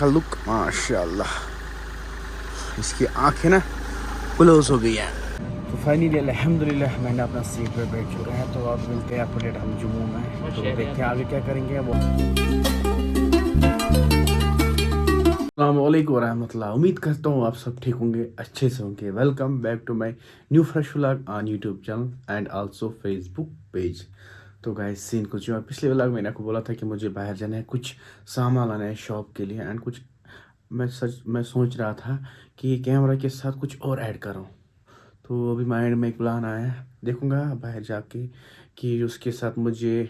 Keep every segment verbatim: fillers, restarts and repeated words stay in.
का लुक, माशाल्लाह, इसकी आंखें ना क्लोज हो गई हैं। तो फाइनली अल्हम्दुलिल्लाह मैंने अपना सीट पे बैठ चुका है। तो अब मिलते हैं अपडेट हम जम्मू में, तो देखते हैं आगे क्या करेंगे वो। अस्सलाम वालेकुम वरहमतुल्लाह, उम्मीद करता हूँ आप सब ठीक होंगे, अच्छे से होंगे। Welcome back to my new fresh vlog on YouTube channel and also Facebook page। तो गाइस, सीन कुछ हुआ, पिछले व्लॉग में मैंने आपको बोला था कि मुझे बाहर जाना है, कुछ सामान लाना है शॉप के लिए, एंड कुछ मैं सच मैं सोच रहा था कि कैमरा के साथ कुछ और ऐड करूँ। तो अभी माइंड में एक प्लान आया है, देखूँगा बाहर जाके कि उसके साथ मुझे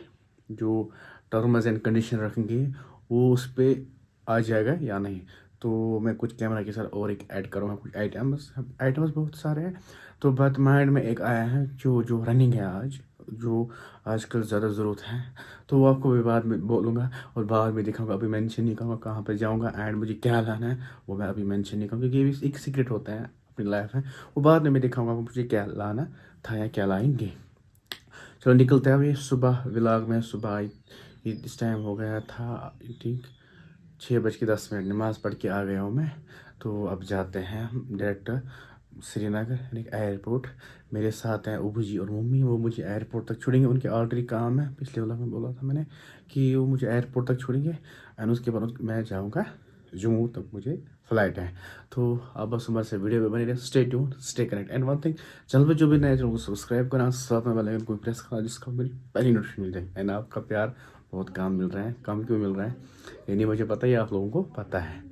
जो टर्म्स एंड कंडीशन रखेंगे वो उस पर आ जाएगा या नहीं। तो मैं कुछ कैमरा के साथ और एक ऐड करूँगा, कुछ आइटम्स आइटम्स बहुत सारे हैं। तो बात माइंड में एक आया है, जो जो रनिंग है आज, जो आजकल ज़्यादा ज़रूरत है, तो वो आपको भी बाद में बोलूँगा और बाद में दिखाऊँगा। अभी मेंशन नहीं करूँगा कहाँ पे जाऊँगा एंड मुझे क्या लाना है, वो मैं अभी मेंशन नहीं करूँगा, क्योंकि ये भी एक सीक्रेट होता है अपनी लाइफ में। वो बाद में मैं दिखाऊँगा मुझे क्या लाना था या क्या लाएंगे। चलो निकलते हैं अभी सुबह व्लॉग में। सुबह इस टाइम हो गया था, आई थिंक, छः बज के दस मिनट, नमाज पढ़ के आ गया हूँ मैं। तो अब जाते हैं हम डायरेक्ट श्रीनगर यानी कि एयरपोर्ट। मेरे साथ हैं अबू जी और मम्मी, वो मुझे एयरपोर्ट तक छोड़ेंगे। उनके ऑलरेडी काम है, पिछले व्लॉग में बोला था मैंने कि वो मुझे एयरपोर्ट तक छोड़ेंगे एंड उसके बाद मैं जाऊँगा जम्मू तक, मुझे फ्लाइट है। तो आप बस हमारे से वीडियो में बने रहे, stay tuned, stay connect and one thing, channel पे जो भी नए चैनल को सब्सक्राइब करना, साथ में बेल आइकन को प्रेस करना, जिसका मेरी पहली नोटिफिकेशन मिल जाए। एंड आपका प्यार बहुत काम मिल रहा है, काम क्यों मिल रहा है ये नहीं मुझे पता, ये आप लोगों को पता है।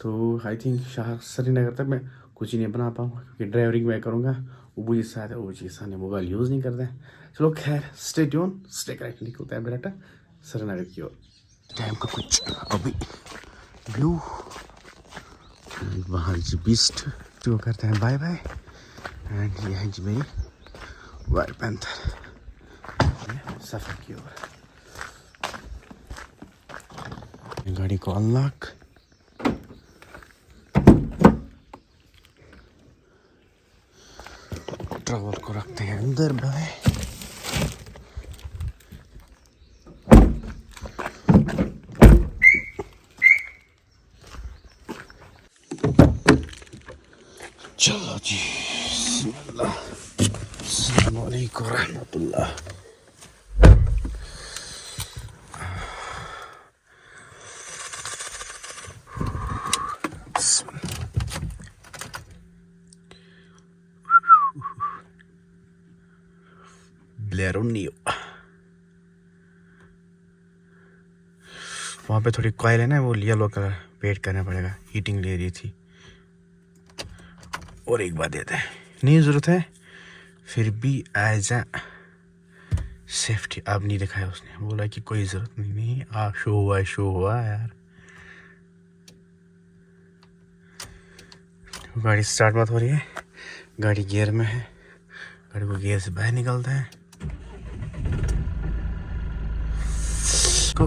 तो आई थिंक शहर श्रीनगर तक मैं कुछ ही नहीं बना पाऊँगा क्योंकि ड्राइवरिंग मैं करूँगा, वो जी साथ है, वो जी साथ मोबाइल यूज़ नहीं करते हैं। चलो खैर, stay tuned, stay connect, निकलते हैं डायरेक्ट श्रीनगर की ओर। टाइम का कुछ अभी व्यू, बाहर जी बीस्ट को करते हैं बाय बाय। एंड ये है जी मेरी वाइट पैंथर सफ़र की ओर। गाड़ी को अनलॉक, ट्रॉवल को रखते हैं अंदर बाय। चलो जी, बिस्मिल्लाह। अस्सलाम वालेकुम रहमतुल्लाह। ब्लेरो नियो। वहाँ पे थोड़ी कॉइल है ना, वो येलो कलर, वेट करना पड़ेगा, हीटिंग ले रही थी। और एक बार देते हैं, नहीं ज़रूरत है, फिर भी एज अ सेफ्टी। अब नहीं दिखाया उसने, बोला कि कोई ज़रूरत नहीं, नहीं। आ शो हुआ है, शो हुआ है यार। गाड़ी स्टार्ट मत हो रही है, गाड़ी गियर में है। गाड़ी को गियर से बाहर निकलते हैं। को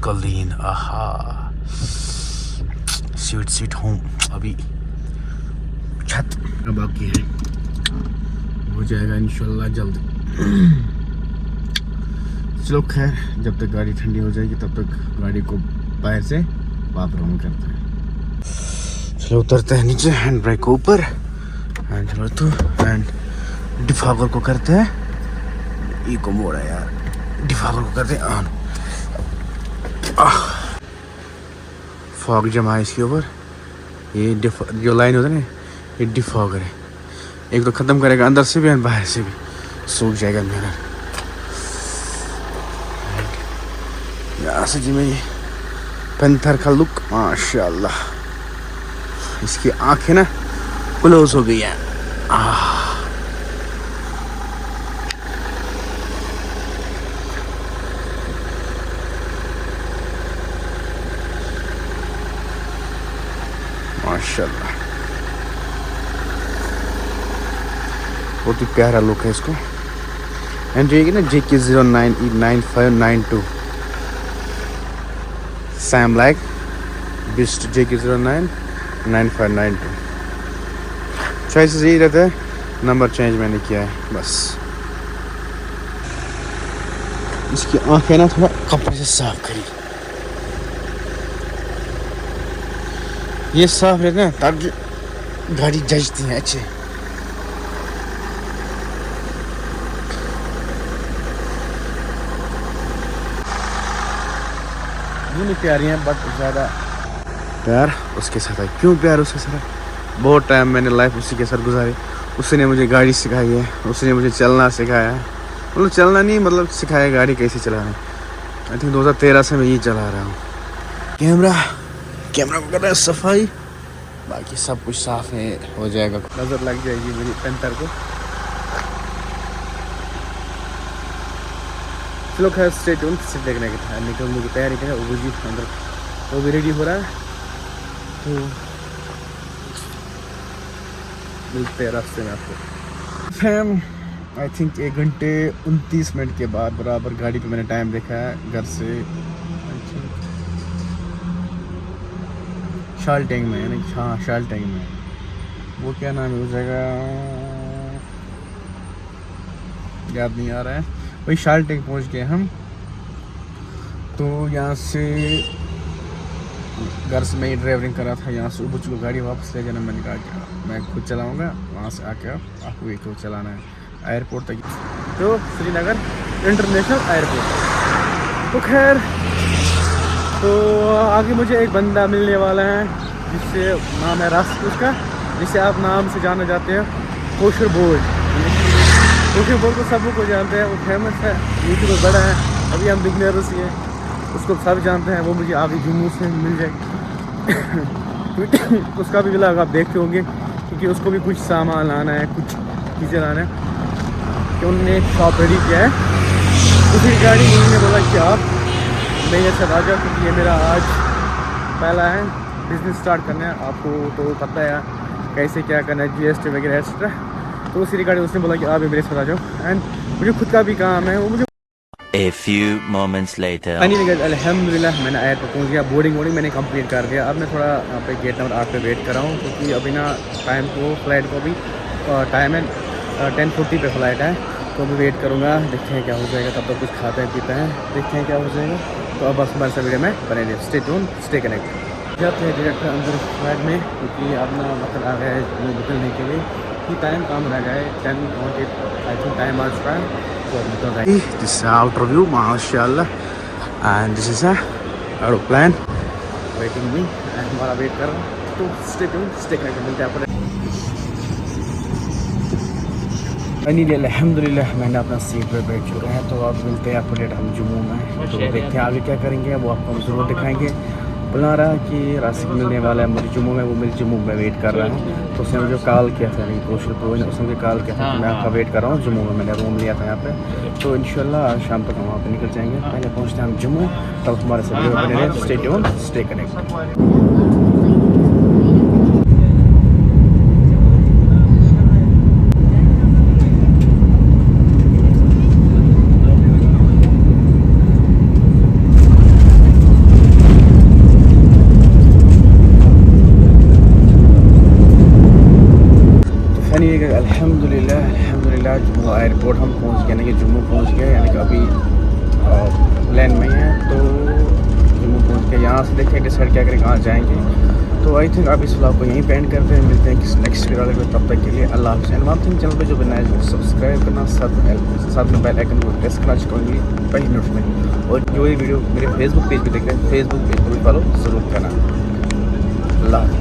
कलीन, आहा, स्वीट स्वीट होम। अभी छत बाकी है, हो जाएगा इंशाल्लाह जल्द। चलो खैर, जब तक गाड़ी ठंडी हो जाएगी तब तक गाड़ी को बाहर से वाप राउंड करते हैं। चलो उतरते हैं नीचे, हैंड ब्रेक को ऊपर, एंड चलो तो, एंड डिफॉगर को करते हैं, ई को मोड़ा यार, डिफॉगर को करते हैं ऑन। फॉग जमा है इसके ऊपर, ये डिफ जो लाइन होता है ना, ये डिफॉगर है। एक तो ख़त्म करेगा अंदर से भी और बाहर से भी, सूख जाएगा मेरा। यहाँ से जी मैं ये पैंथर का लुक, माशाल्लाह, इसकी आंखें ना क्लोज हो गई हैं। आह, माशाल्लाह, बहुत ही प्यारा लुक है इसको। एंड जो ये ना J K zero nine E nine five nine two, same like बिस्ट J K zero nine nine five nine two. Choices यही रहता है, नंबर चेंज मैंने किया है बस। इसकी आंखें ना थोड़ा कपड़े से साफ करी। یہ صاف رہے نا، تاکہ گاڑی جچتی ہے اچھے۔ دونوں پیاری ہیں، بٹ زیادہ پیار اس کے ساتھ ہے۔ کیوں پیار اس کے ساتھ ہے؟ بہت ٹائم میں نے لائف اسی کے ساتھ گزاری۔ اس نے مجھے گاڑی سکھائی ہے، اس نے مجھے چلنا سکھایا ہے۔ مطلب چلنا نہیں، مطلب سکھایا گاڑی کیسے چلانا ہے۔ آئی تھنک دو ہزار تیرہ سے میں یہ چلا رہا ہوں۔ کیمرہ، کیمرہ کو کر رہا ہے صفائی، باقی سب کچھ صاف ہے، ہو جائے گا۔ نظر لگ جائے گی میری پینتھر کو۔ چلو خیر، اسٹے ٹیون، پھر دیکھنے کے بعد نکلنے کی تیاری کریں۔ ابو جی اندر، وہ بھی ریڈی ہو رہا ہے، تو ملتے ہیں راستے میں آپ کو۔ فیم، آئی تھنک ایک گھنٹے انتیس منٹ کے بعد برابر گاڑی پہ میں نے ٹائم دیکھا ہے گھر سے۔ شال ٹینگ میں، یعنی ہاں، شال ٹینگ میں۔ وہ کیا نام ہے اس جگہ؟ یاد نہیں آ رہا ہے۔ وہی شال ٹینگ پہنچ گئے ہم۔ تو یہاں سے، گھر سے میں ہی ڈرائیورنگ کر رہا تھا، یہاں سے ابو جی کو گاڑی واپس لے جانا۔ میں نے کہا کہ میں خود چلاؤں گا، وہاں سے آ کے آپ، آپ کو وہی کو چلانا ہے ایئرپورٹ تک۔ تو سری نگر انٹرنیشنل ایئرپورٹ۔ تو خیر، تو آگے مجھے ایک بندہ ملنے والا ہے، جس سے نام ہے راسک اس کا، جسے آپ نام سے جانا جاتے ہیں کوشر بوج۔ کوشر بوج کو سب کو جانتے ہیں، وہ فیمس ہے، یوٹیوبر بڑا ہے۔ ابھی ہم بگنرس ہی ہیں، اس کو سب جانتے ہیں، وہ مجھے آگے جموں سے مل جائے۔ اس کا بھی ولاگ آپ دیکھتے ہوں گے، کیونکہ اس کو بھی کچھ سامان لانا ہے، کچھ چیزیں لانا ہے، کہ انہوں نے شاپ ریڈی کیا ہے۔ دوسری گاڑی انہوں نے بولا کہ آپ میرے ساتھ آ جاؤ، کیونکہ یہ میرا آج پہلا ہے بزنس اسٹارٹ کرنا ہے۔ آپ کو تو پتہ ہے کیسے کیا کرنا ہے، جی ایس ٹی وغیرہ ایٹسٹرا۔ تو اسی ریگارڈنگ اس نے بولا کہ آپ بھی میرے ساتھ آ جاؤ، اینڈ مجھے خود کا بھی کام ہے، وہ مجھے A few moments later. Finally guys, الحمدللہ میں نے ایئرپورٹ پہنچ گیا، بورڈنگ وورڈنگ میں نے کمپلیٹ کر دیا۔ اب میں تھوڑا یہاں پہ گیٹ نمبر آٹھ پہ ویٹ کر رہا ہوں، کیونکہ ابھی نا ٹائم کو، فلائٹ کو بھی ٹائم ہے ٹین فورٹی پہ فلائٹ ہے، تو ابھی ویٹ کروں گا، دیکھتے ہیں کیا ہو جائے گا۔ تب تک کچھ کھاتے ہیں پیتے ہیں، دیکھتے ہیں کیا ہو جائے گا۔ تو اب بس ہمارے ساتھ ویڈیو میں بنے رہے، اسٹے ٹیون، اسٹے کنیکٹ۔ جاتے ہیں ڈائریکٹ اندر فلائٹ میں، کیونکہ اب نا وقت آ گیا ہے نکلنے کے لیے، کہ ٹائم کم رہ گیا ہے، ten point eight I think time آ چکا ہے، تو اب نکل رہا ہے۔ دس آؤٹر ویو، ماشاء اللہ، and this is a aeroplane waiting me, ہمارا ویٹ کر رہا ہے۔ تو اسٹے ٹیون، اسٹے کنیکٹ، ملتے ہیں آپ کو۔ فائنلی الحمدللہ میں نے اپنا سیٹ پہ بیٹھ چکا ہے، تو اب ملتے ہیں اپڈیٹ ہم جموں میں۔ تو دیکھتے ہیں آگے کیا کریں گے، وہ آپ کو ہم ضرور دکھائیں گے۔ بلا رہا کہ راسک ملنے والا ہے مجھے جموں میں، وہ مجھے جموں میں ویٹ کر رہا ہے۔ تو اس نے مجھے کال کیا تھا، یعنی کوشل پرو نے، اس نے مجھے کال کیا تھا کہ میں آپ کا ویٹ کر رہا ہوں جموں میں، میں نے روم لیا تھا یہاں پہ۔ تو انشاءاللہ آج شام تک ہم وہاں پہ نکل جائیں گے۔ پہلے پہنچتے ہیں ہم جموں، تب ہمارے ساتھ ویڈیو بنے رہے۔ Stay tune, stay connect. تو فائنلی الحمدللہ، الحمدللہ جموں ایئرپورٹ ہم پہنچ گئے، یعنی کہ جموں پہنچ گئے، یعنی کہ ابھی پلین میں ہی ہے۔ تو جموں پہنچ گئے، یہاں سے دیکھیں ڈسائڈ کیا کریں، کہاں جائیں گے۔ تو آئی تھنک اب اس ولاگ کو یہیں پہ اینڈ کرتے ہیں، ملتے ہیں کسی نیکسٹ ولاگ میں، تب تک کے لیے اللہ حافظ۔ اینڈ ون تھنگ، چینل پہ جو بھی نیا ہے وہ سبسکرائب کرنا، ساتھ میں، ساتھ میں بیل آئکن کو پریس کرنا، چکا ہوگی پہلی نوٹیفکیشن۔ اور جو یہ ویڈیو میرے فیس بک پیج پہ دیکھ رہے ہیں، فیس بک پیج کو بھی فالو ضرور کرنا۔ اللہ حافظ۔